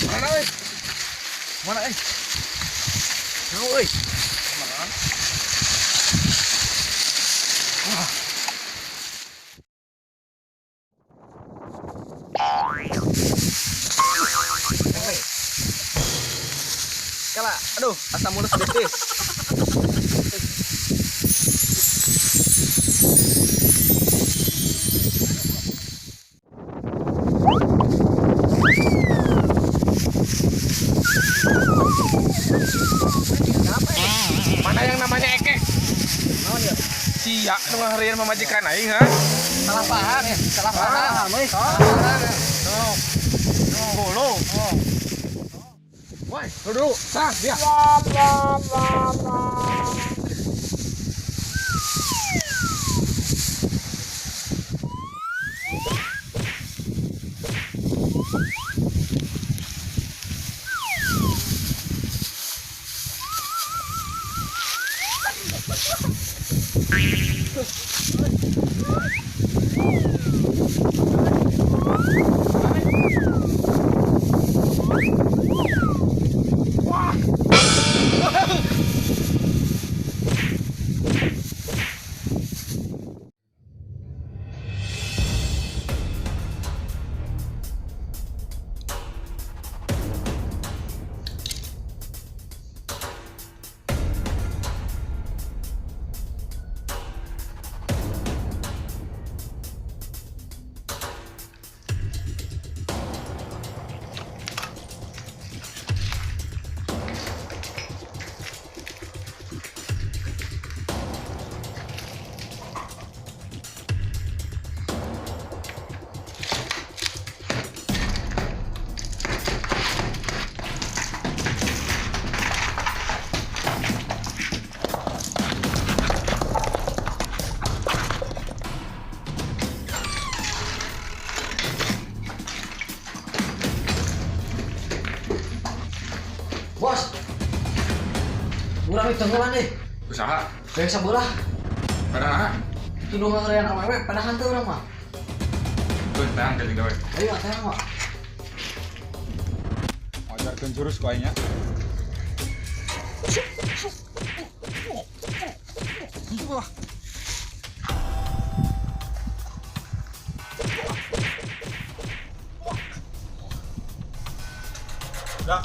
Mana euy? Mana euy? Mau euy. Mana? Wah. Kala, aduh, asa mulus betis. Mana yang namanya Eke? Naon ya? Sia nu ngaharian pamajikan aing, ha? Salah paham ya, salah paham euy. Salah paham. No. No, lo. Woi, lu dulu, sah dia. Bos. Urang ditungguan deh. Usaha. Beak sebelah. Padahal Tuduh ngaharian awewe padahal teu urang mah. tuh tang jadi gawe. Ayo teh mah. Ajarkeun jurus ku aing nya. Wah. Dah.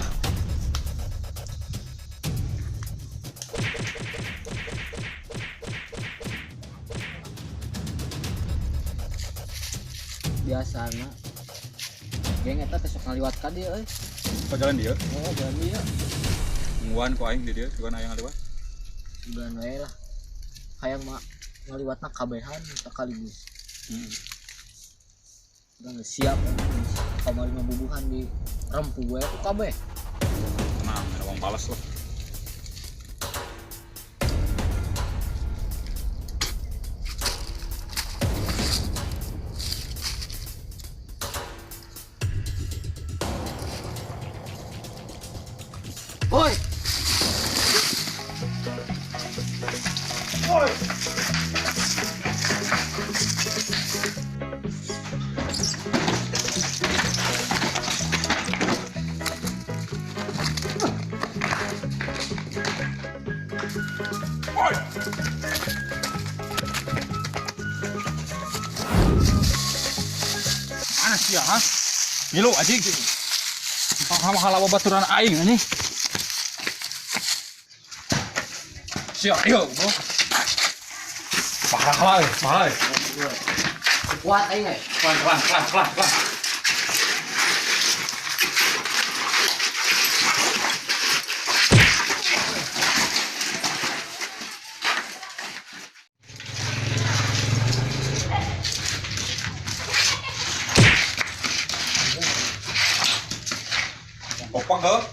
Biasana geng eta teh sok ngaliwat ka dieu euy. Kok jalan dia? Oh, jalan dieu. Nungguan ku aing di dieu, sugan aya ngaliwat. Sugan we lah. Hayang mah ngaliwatna kabehan sekaligus. Heeh. Urang geus siap kamari mah bubuhan di rempu we ku kabeh. Tenang, ada wong pales lah. Woi, Woi. Woi. Mana sih ya, ha? Ngilu anjing. Tong halawa baturan aing anjing. Sia, ayo, bro. Parah lah, parah. Kuat aing euy. Pelan, pelan, pelan, pelan, pelan. Kopang ke?